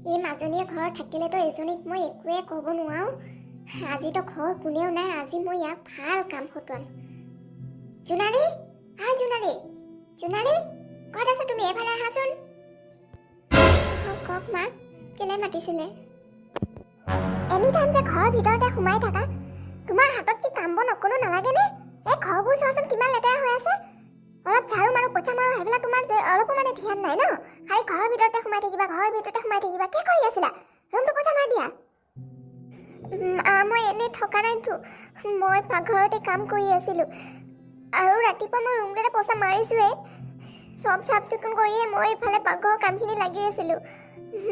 এই মাজনীয়ে ঘৰত থাকিলেতো এজনীক মই একোৱে ক'ব নোৱাৰোঁ। আজিতো ঘৰ কোনেও নাই, আজি মই ইয়াক ভাল কাম খটোৱাম। জোনালী, হাই জোনালী, জোনালী, ক'ত আছা তুমি? এইফালে আহাচোন। অ, কওক মাক, কেলে মাতিছিলে? এনি টাইম যে ঘৰৰ ভিতৰতে সোমাই থাকা, তোমাৰ হাতত কি কাম বন অকণো নালাগেনে? এই ঘৰবোৰ চোৱাচোন, কিমান লেতেৰা হৈ আছে। অলপ ঝাৰু মাৰো, পোচা মাৰো, সেইবিলাক তোমাৰ যে অলপো মানে ধ্যান নাই ন? খালি ঘৰৰ ভিতৰতে সোমাই থাকিবা, ঘৰৰ ভিতৰতে সোমাই থাকিবা। কি কৰি আছিলা? ৰুমটো পোচা মাৰি দিয়া। মই এনেই থকা নাইতো, মই পাকঘৰতে কাম কৰি আছিলোঁ আৰু ৰাতিপুৱা মই ৰুমকেইটা পোচা মাৰিছোৱেই। চব চাফ চিকুণ কৰিয়ে মই ইফালে পাকঘৰৰ কামখিনি লাগি আছিলোঁ।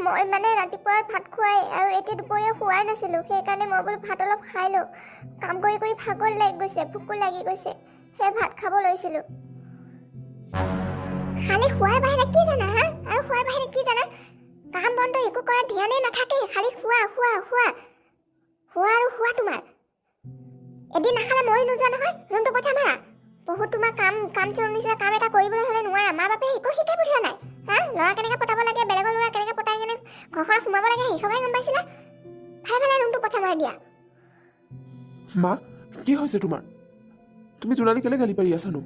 মই মানে ৰাতিপুৱা ভাত খোৱাই আৰু এতিয়া দুপৰীয়া খোৱাই নাছিলোঁ, সেইকাৰণে মই বোলো ভাত অলপ খাই লওঁ। কাম কৰি কৰি ভাগৰ লাগি গৈছে, ভোকো লাগি গৈছে, সেই ভাত খাব লৈছিলোঁ। খালি খোৱাৰ বাহিৰে কি জানা হা? আৰু খোৱাৰ বাহিৰে কি জানা? কাম বনটো একো কৰাৰ ধ্যানেই নাথাকে, খালি খোৱা, খোৱা, খোৱা, খোৱা আৰু খোৱা। তোমাৰ এদিন নাখালে মৰি নোযোৱা নহয়। ৰুমটো পচা মাৰা। বহুত তোমাৰ কাম কাম চোৰ নিচিনা কাম এটা কৰিবলৈ হ'লে নোৱাৰা। মা বাপে একো শিকাই পঠিওৱা নাই হা? ল'ৰা কেনেকৈ পতাব লাগে, বেলেগৰ ল'ৰা কেনেকৈ পতাই কেনে ঘৰখনত সোমাব লাগে, সেইসবাই গম পাইছিলা? ভাই পেলাই ৰুমটো পচা মাৰি দিয়া। মা, কি হৈছে তোমাৰ? তুমি জোনালী কেলে গালি পাৰি আছানো?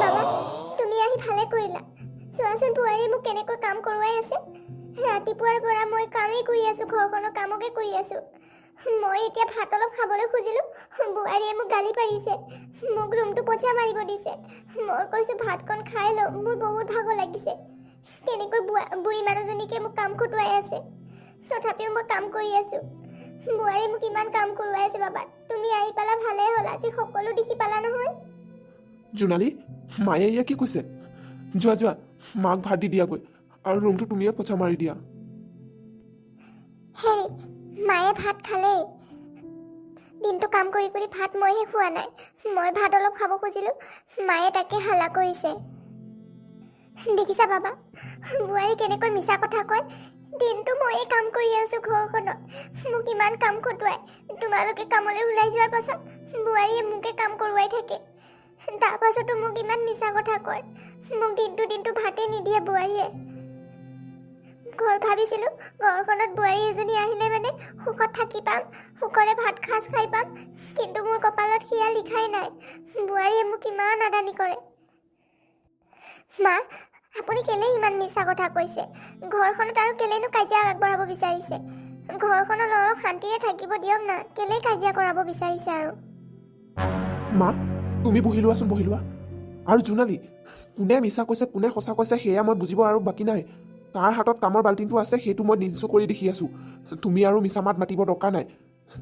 বাবা, তুমি আহি ভালে কৰিলা। চোৱাচোন, বোৱাৰীয়ে মোক কেনেকৈ কাম কৰোৱাই আছে। ৰাতিপুৱাৰ পৰা মই কামেই কৰি আছোঁ, ঘৰখনৰ কামকে কৰি আছোঁ। মই এতিয়া ভাত অলপ খাবলৈ খুজিলোঁ, বোৱাৰীয়ে মোক গালি পাৰিছে, মোক ৰুমটো পচা মাৰিব দিছে। মই কৈছোঁ ভাতকণ খাই লওঁ, মোৰ বহুত ভাগৰ লাগিছে। কেনেকৈ বুঢ়া বুঢ়ী মানুহজনীকে মোক কাম খটুৱাই আছে, তথাপিও মই কাম কৰি আছোঁ। বোৱাৰীয়ে মোক ইমান কাম কৰোৱাই আছে। বাবা, তুমি আহি পালা, ভালেই হ'ল। আজি সকলো দেখি পালা নহয়? জোনালী, মায়ে এয়া কি কৈছে? যোৱা যোৱা, মাক ভাত দি দিয়াগৈ আৰু ৰুমটো তুমিয়ে পচা মাৰি দিয়া। হেৰি, মায়ে ভাত খালেই। দিনটো কাম কৰি কৰি ভাত মইহে খোৱা নাই। মই ভাত অলপ খাব খুজিলোঁ, মায়ে তাকে হাল্লা কৰিছে। দেখিছা বাবা, বোৱাৰী কেনেকৈ মিছা কথা কয়। দিনটো ময়ে কাম কৰি আছোঁ ঘৰখনত, মোক ইমান কাম খটুৱাই। তোমালোকে কামলৈ ওলাই যোৱাৰ পাছত বোৱাৰীয়ে মোকে কাম কৰোৱাই থাকে। তাৰ পাছতো মোক ইমান মিছা কথা কয়। মোক দিনটো দিনটো ভাতেই নিদিয়ে বোৱাৰীয়ে। ঘৰ ভাবিছিলোঁ ঘৰখনত বোৱাৰী এজনী আহিলে মানে সুখত থাকি পাম, সুখৰে ভাত সাজ খাই পাম, কিন্তু মোৰ কপালত সেয়া লিখাই নাই। বোৱাৰীয়ে মোক ইমান আদানি কৰে। মা, আপুনি কেলেই ইমান মিছা কথা কৈছে? ঘৰখনত আৰু কেলেইনো কাজিয়া আগবঢ়াব বিচাৰিছে? ঘৰখনত অলপ শান্তিৰে থাকিব দিয়ক না। কেলেই কাজিয়া কৰাব বিচাৰিছে আৰু? মা, তুমি বহি লোৱাচোন, বহি লোৱা। আৰু জোনালী, কোনে মিছা কৈছে, কোনে সঁচা কৈছে, সেয়া মই বুজিব আৰু বাকী নাই। কাৰ হাতত কামৰ বাল্টিংটো আছে, সেইটো মই নিজ কৰি দেখি আছোঁ। তুমি আৰু মিছা মাত মাতিব দৰকাৰ নাই।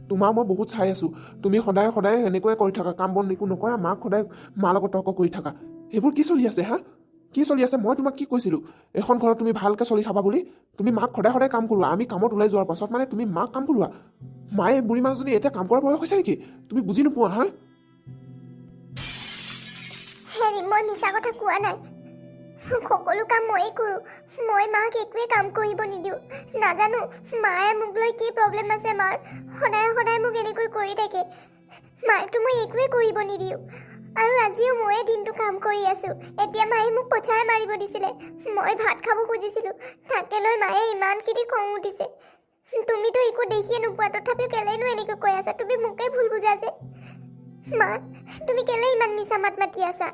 তোমাক মই বহুত চাই আছোঁ। তুমি সদায় সদায় এনেকৈয়ে কৰি থাকা, কাম বন একো নকৰা, মাক সদায় মাৰ লগত তৰ্ক কৰি থাকা। সেইবোৰ কি চলি আছে হা? কি চলি আছে? মই তোমাক কি কৈছিলোঁ? এখন ঘৰত তুমি ভালকৈ চলি খাবা বুলি। তুমি মাক সদায় সদায় কাম কৰোৱা, আমি কামত ওলাই যোৱাৰ পাছত মানে তুমি মাক কাম কৰোৱা। মায়ে বুঢ়ী মানুহজনী এতিয়া কাম কৰাৰ বয়স হৈছে নেকি? তুমি বুজি নোপোৱা হা? হেৰি, মই মিছা কথা কোৱা নাই। সকলো কাম ময়েই কৰোঁ। মই মাক একোৱে কাম কৰিব নিদিওঁ। নাজানো মায়ে মোক লৈ কি প্ৰব্লেম আছে মাৰ, সদায় সদায় মোক এনেকৈ কৰি থাকে। মাকতো মই একোৱে কৰিব নিদিওঁ আৰু আজিও ময়ে দিনটো কাম কৰি আছোঁ। এতিয়া মায়ে মোক পচাই মাৰিব দিছিলে। মই ভাত খাব খুজিছিলোঁ, তাকে লৈ মায়ে ইমানখিনি খং উঠিছে। তুমিতো একো দেখিয়ে নোপোৱা, তথাপিও কেলেইনো এনেকৈ কৈ আছা? তুমি মোকেই ভুল বুজা যে। মা, তুমি কেলেই ইমান মিছা মাত মাতি আছা?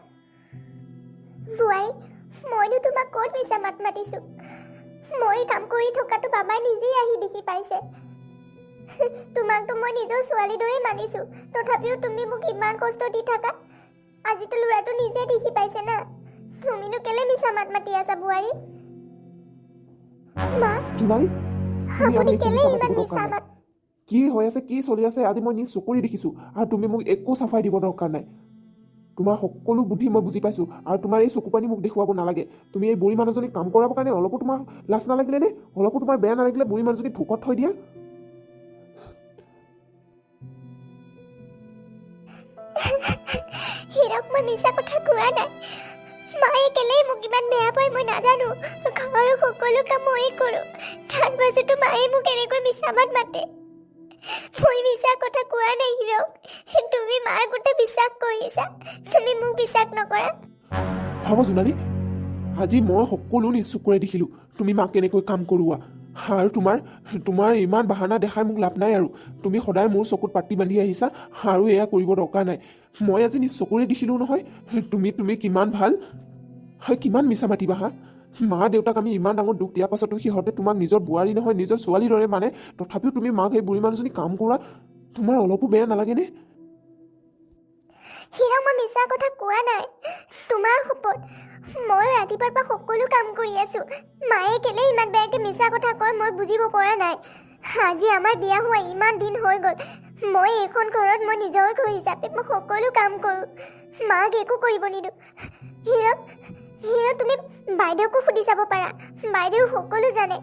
বোৱাৰী, মইনো তোমাক ক'ত মিছা মাত মাতিছোঁ? মই কাম কৰি থকাটো বাবাই নিজেই আহি দেখি পাইছে। তোমাকতো মই নিজৰ ছোৱালীৰ দৰেই মানিছোঁ, তথাপিও তুমি মোক ইমান কষ্ট দি থাকা। আজিতো ল'ৰাটো নিজে দেখি পাইছে না। তুমিনো কেলে মিছা মাত মাতি আছা বোৱাৰী? মা, জোনালী, তুমি আৰু আপুনি একো কেলে মিছা ইমান মাতিব মিছা দৰকাৰ নাই। মাত কি হৈ আছে, কি চলি আছে, আজি মই নিজ চকুৰে দেখিছোঁ আৰু তুমি মোক একো চাফাই দিব দৰকাৰ নাই। তোমাৰ সকলো বুদ্ধি মই বুজি পাইছোঁ আৰু তোমাৰ এই চকু পানী মোক দেখুৱাব নালাগে। তুমি এই বুঢ়ী মানুহজনীক কাম কৰাবৰ কাৰণে অলপো তোমাৰ লাজ নালাগিলে নে? অলপো তোমাৰ বেয়া নালাগিলে বুঢ়ী মানুহজনীক ভোকত থৈ দিয়া? হীৰক, মই মিছা কথা কোৱা নাই। মায়ে কেলেই মোক ইমান বেয়া পায় মই নাজানো। ঘৰৰ সকলো কাম ময়েই কৰোঁ, তাৰ পাছতো মায়ে মোক এনেকৈ মিছা মাত মাতে। মই মিছা কথা কোৱা নাই হীৰক। তুমি মাৰ কথা বিশ্বাস কৰিছা, তুমি মোক বিশ্বাস নকৰা। হ'ব জোনালী, আজি মই সকলো নিজ চকুৰে দেখিলোঁ। তুমি মাক কেনেকৈ কাম কৰোৱা। আৰু তোমাৰ তোমাৰ ইমান বাহানা দেখাই মোক লাভ নাই আৰু। তুমি সদায় মোৰ চকুত পাতি বান্ধি আহিছা আৰু এয়া কৰিব দৰকাৰ নাই। মই আজি নিজ চকুৰে দেখিলোঁ নহয় তুমি তুমি কিমান ভাল হয়, কিমান মিছা মাতিবা হা। মা দেউতাক আমি ইমান ডাঙৰ দুখ দিয়াৰ পাছতো সিহঁতে তোমাক নিজৰ বোৱাৰী নহয় নিজৰ ছোৱালীৰ দৰে মানে, তথাপিও তুমি মাক সেই বুঢ়ী মানুহজনী কাম কৰা, তোমাৰ অলপো বেয়া নালাগেনে? হীৰা, মই মিছা কথা কোৱা নাই, তোমাৰ শপত মই ৰাতিপুৱাৰ পৰা সকলো কাম কৰি আছোঁ। মায়ে কেলে ইমান বেয়াকৈ মিছা কথা কয় মই বুজিব পৰা নাই। আজি আমাৰ বিয়া হোৱা ইমান দিন হৈ গ'ল, মই এইখন ঘৰত মই নিজৰ ঘৰ হিচাপে মই সকলো কাম কৰোঁ, মাক একো কৰিব নিদিওঁ। হীৰক, হীৰক, তুমি বাইদেউকো সুধি চাব পাৰা, বাইদেউ সকলো জানে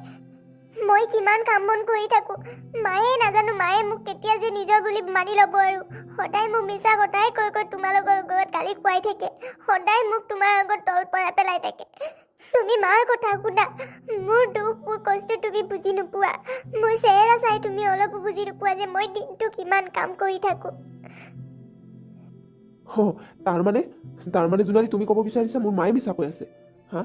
মই কিমান কাম বন কৰি থাকোঁ। মায়ে নাজানো মায়ে মোক কেতিয়া যে নিজৰ বুলি মানি ল'ব আৰু। সদায় মোক মিছা কথাই কৈ কৈ তোমালোকৰ ঘৰত গালি খুৱাই থাকে, সদায় মোক তোমাৰ আগত তল পৰাই পেলাই থাকে। তুমি মাৰ কথা শুনা, মোৰ দুখ মোৰ কষ্ট তুমি বুজি নোপোৱা, মোৰ চেহেৰা চাই তুমি অলপো বুজি নোপোৱা যে মই দিনটো কিমান কাম কৰি থাকোঁ। তাৰমানে তাৰমানে জোনালী তুমি ক'ব বিচাৰিছা মোৰ মায়ে মিছা কৈ আছে? হা,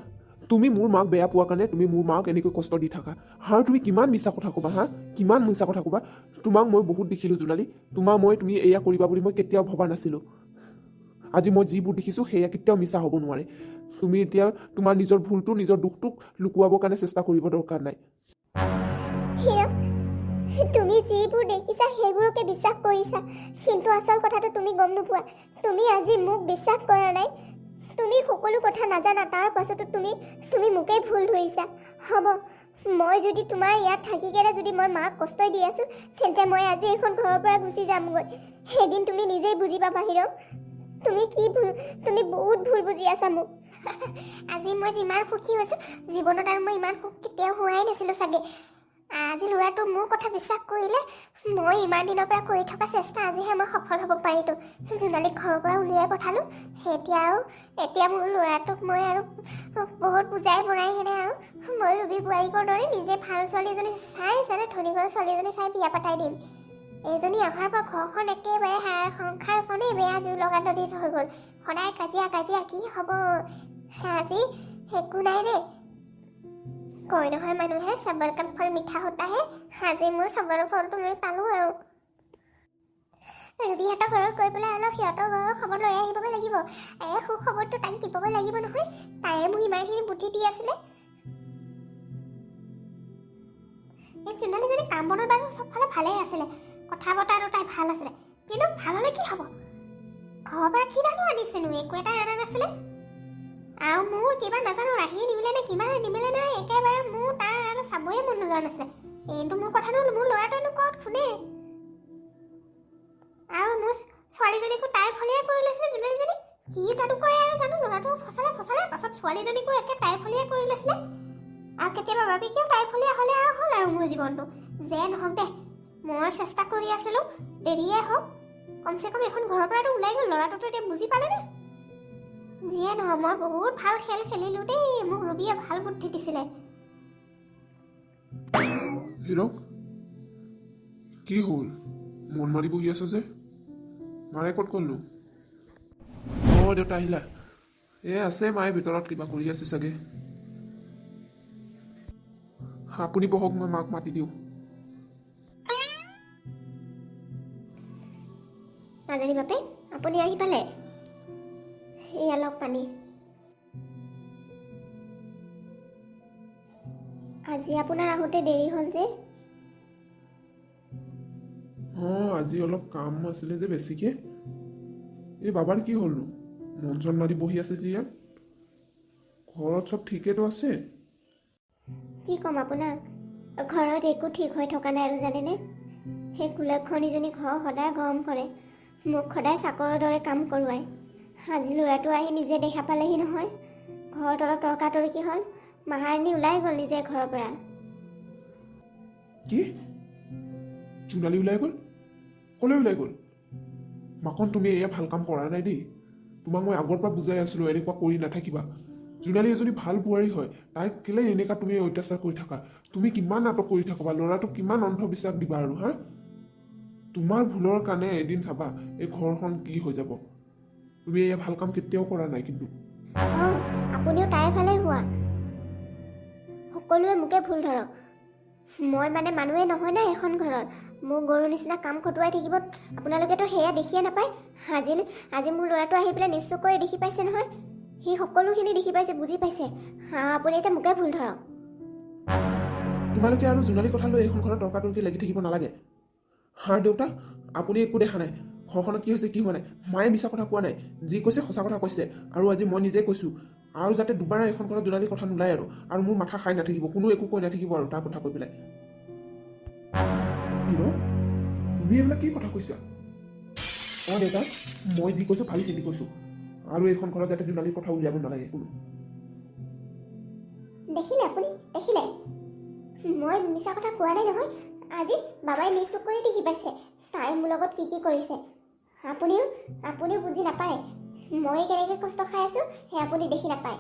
তুমি মোৰ মাক বেয়া পোৱা কাৰণে তুমি মোৰ মাক এনেকৈ কষ্ট দি থাকা। আৰু তুমি কিমান মিছা কথা ক'বা হা, কিমান মিছা কথা ক'বা। তোমাক মই বহুত দেখিলোঁ জোনালী, তোমাক মই তুমি এয়া কৰিবা বুলি মই কেতিয়াও ভবা নাছিলোঁ। আজি মই যিবোৰ দেখিছোঁ সেয়া কেতিয়াও মিছা হ'ব নোৱাৰে। তুমি এতিয়া তোমাৰ নিজৰ ভুলটো নিজৰ দুখটোক লুকুৱাবৰ কাৰণে চেষ্টা কৰিব দৰকাৰ নাই। তুমি যিবোৰ দেখিছা সেইবোৰকে বিশ্বাস কৰিছা, কিন্তু আচল কথাটো তুমি গম নোপোৱা। তুমি আজি মোক বিশ্বাস কৰা নাই, তুমি সকলো কথা নাজানা, তাৰ পাছতো তুমি তুমি মোকেই ভুল ধৰিছা। হ'ব, মই যদি তোমাৰ ইয়াত থাকি কেনে যদি মই মাক কষ্টই দি আছোঁ, তেন্তে মই আজি এইখন ঘৰৰ পৰা গুচি যামগৈ। এদিন তুমি নিজেই বুজি পাবা হিৰক, তুমি কি ভুল, তুমি বহুত ভুল বুজি আছা মোক। আজি মই যিমান সুখী হৈছোঁ জীৱনত আৰু মই ইমান সুখ কেতিয়াও হোৱাই নাছিলোঁ চাগে। আজি ল'ৰাটো মোৰ কথা বিশ্বাস কৰিলে, মই ইমান দিনৰ পৰা কৰি থকা চেষ্টা আজিহে মই সফল হ'ব পাৰিলোঁ। জোনালীক ঘৰৰ পৰা উলিয়াই পঠালোঁ। এতিয়া আৰু এতিয়া মোৰ ল'ৰাটোক মই আৰু বহুত বুজাই বনাই কিনে আৰু মই ৰুবি বোৱাৰীকৰ দৰে নিজে ভাল ছোৱালী এজনী চাই চাই ধনী ঘৰৰ ছোৱালী এজনী চাই বিয়া পাতাই দিম। এইজনী অহাৰ পৰা ঘৰখন একেবাৰে সংসাৰখনেই বেয়া জুই লগা নদী হৈ গ'ল। সদায় কাজিয়া কাজিয়া, কি হ'ব আজি একো নাই দেই। কয় নহয় মানুহে সবৰ কা ফল মিঠা হোতা হে, আজি মোৰ সবৰ ফলটো মই পালোঁ আৰু। ৰুবিহঁতৰ ঘৰত গৈ পেলাই অলপ সিহঁতৰ ঘৰৰ খবৰ লৈ আহিবগৈ লাগিব। এই সুখবৰটো তাইক দিবগৈ লাগিব নহয়, তায়ে মোক ইমানখিনি বুদ্ধি দি আছিলে। এই জোনালীজনী কাম বনত বাৰু চবফালে ভালেই আছিলে, কথা বতৰাটো তাই ভাল আছিলে, কিন্তু ভাল হ'লে কি হ'ব, ঘৰৰ পৰা কি ডালো আনিছেনো, একো এটা অনা নাছিলে। আৰু মোৰ কিবা নাজানো ৰাহি নিমিলে নে কিবা নিমিলে নাই, একেবাৰে মোৰ তাৰ আৰু চাবই মন নোযোৱা নাছিলে। এইটো মোৰ কথানো মোৰ ল'ৰাটোৱেনো ক'ত শুনে। আৰু মোৰ ছোৱালীজনীকো তাইৰ ফলীয়া কৰি লৈছিলে জোনালীজনী, কি যাদু কৰে আৰু জানো, ল'ৰাটো ফচালে ফচালে পাছত ছোৱালীজনীকো একে তাইৰ ফলীয়া কৰি লৈছিলে। আৰু কেতিয়াবা ভাবি কিয় তাইৰ ফলীয়া হ'লে আৰু হ'ল আৰু মোৰ জীৱনটো যে নহওক দে, মই চেষ্টা কৰি আছিলোঁ দেৰিয়ে হওক, কমচে কম এখন ঘৰৰ পৰাতো ওলাই গ'ল। ল'ৰাটোতো এতিয়া বুজি পালেনে? যিয়ে নহয় মই বহুত ভাল খেল খেলিলোঁ দেই, মোক ৰুবিয়ে ভাল বুদ্ধি দিছিলে। হিৰক, কি হ'ল মন মাৰি বহি আছ যে? মাৰে ক'ত গ'লনো? অঁ দেউতা আহিলা? এই আছে মায়ে ভিতৰত কিবা কৰি আছে চাগে। আপুনি বহক, মই মাক মাতি দিওঁ। নাজানি বাপেক, আপুনি আহি পালে? এয়া লওক পানী। আজি আপোনাৰ আহোঁতে দেৰি হ'ল যে? অঁ আজি অলপ কাম আছিলে যে বেছিকে। এই বাবাৰ কি হ'লনো, মন চন মাৰি বহি আছে যে ইয়াত? ঘৰত চব ঠিকেতো আছে? কি ক'ম আপোনাক, ঘৰত একো ঠিক হৈ থকা নাই আৰু জানেনে। সেই কুলক্ষণীজনী ঘৰ সদায় গৰম কৰে, মোক সদায় চাকৰৰ দৰে কাম কৰোৱায়। আজি ল'ৰাটো আহি নিজে দেখা পালেহি নহয়, ঘৰত অলপ তৰ্কাতৰ্কি হ'ল, মাহাৰণী ওলাই গ'ল নিজে ঘৰৰ পৰা। কি জোনালী ওলাই গ'ল? ক'লৈ ওলাই গ'ল? মাকন, তুমি এয়া ভাল কাম কৰা নাই দেই। তোমাক মই আগৰ পৰা বুজাই আছিলোঁ এনেকুৱা কৰি নাথাকিবা। জোনালী এজনী ভাল বোৱাৰী হয়, তাইক কেলে এনেকুৱা তুমি অত্যাচাৰ কৰি থাকা? তুমি কিমান নাটক কৰি থাকা, ল'ৰাটোক কিমান অন্ধবিশ্বাস দিবা আৰু হা? তোমাৰ ভুলৰ কাৰণে এদিন চাবা এই ঘৰখন কি হৈ যাব। তুমি এয়া ভাল কাম কেতিয়াও কৰা নাই কিন্তু। আপুনিও তাইৰ ফালে হোৱা, সকলোৱে মোকে ভুল ধৰক। মই মানে মানুহে নহয় না এখন ঘৰত, মোৰ গৰুৰ নিচিনা কাম খটুৱাই থাকিব। আপোনালোকেতো সেয়া দেখিয়ে নাপায়। আজি আজি মোৰ ল'ৰাটো আহি পেলাই নিশ্চয় কৰি দেখি পাইছে নহয়, সি সকলোখিনি দেখি পাইছে, বুজি পাইছে। হা, আপুনি এতিয়া মোকে ভুল ধৰক। তোমালোকে আৰু জোনালী কথা লৈ এইখন ঘৰত তৰ্কাতৰ্কি লাগি থাকিব নালাগে। হাৰ দেউতা, আপুনি একো দেখা নাই ঘৰখনত কি হৈছে কি হোৱা নাই। মায়ে মিছা কথা কোৱা নাই, যি কৈছে সঁচা কথা কৈছে। আৰু আজি মই নিজে কৈছোঁ, আৰু যাতে দুবাৰ এইখন ঘৰত জোনালী কথা নোলায় আৰু আৰু মোৰ মাথা খাই নাথাকিব, কোনো একো কৈ নাথাকিব আৰু তাৰ কথা কৈ পেলাই। হিৰ', তুমি এইবিলাক কি কথা কৈছা? অঁ দেউতা, মই যি কৈছোঁ ভাবি চিন্তি কৈছোঁ, আৰু এইখন ঘৰত যাতে জোনালীৰ কথা উলিয়াব নালাগে কোনো। দেখিলে আপুনি, দেখিলে, মই মিছা কথা কোৱা নাই নহয়। আজি বাবাই নিজ চকুৰে দেখি পাইছে তাই মোৰ লগত কি কি কৰিছে। আপুনিও বুজি নাপায় মই কেনেকৈ কষ্ট খাই আছোঁ, সেই আপুনি দেখি নাপায়।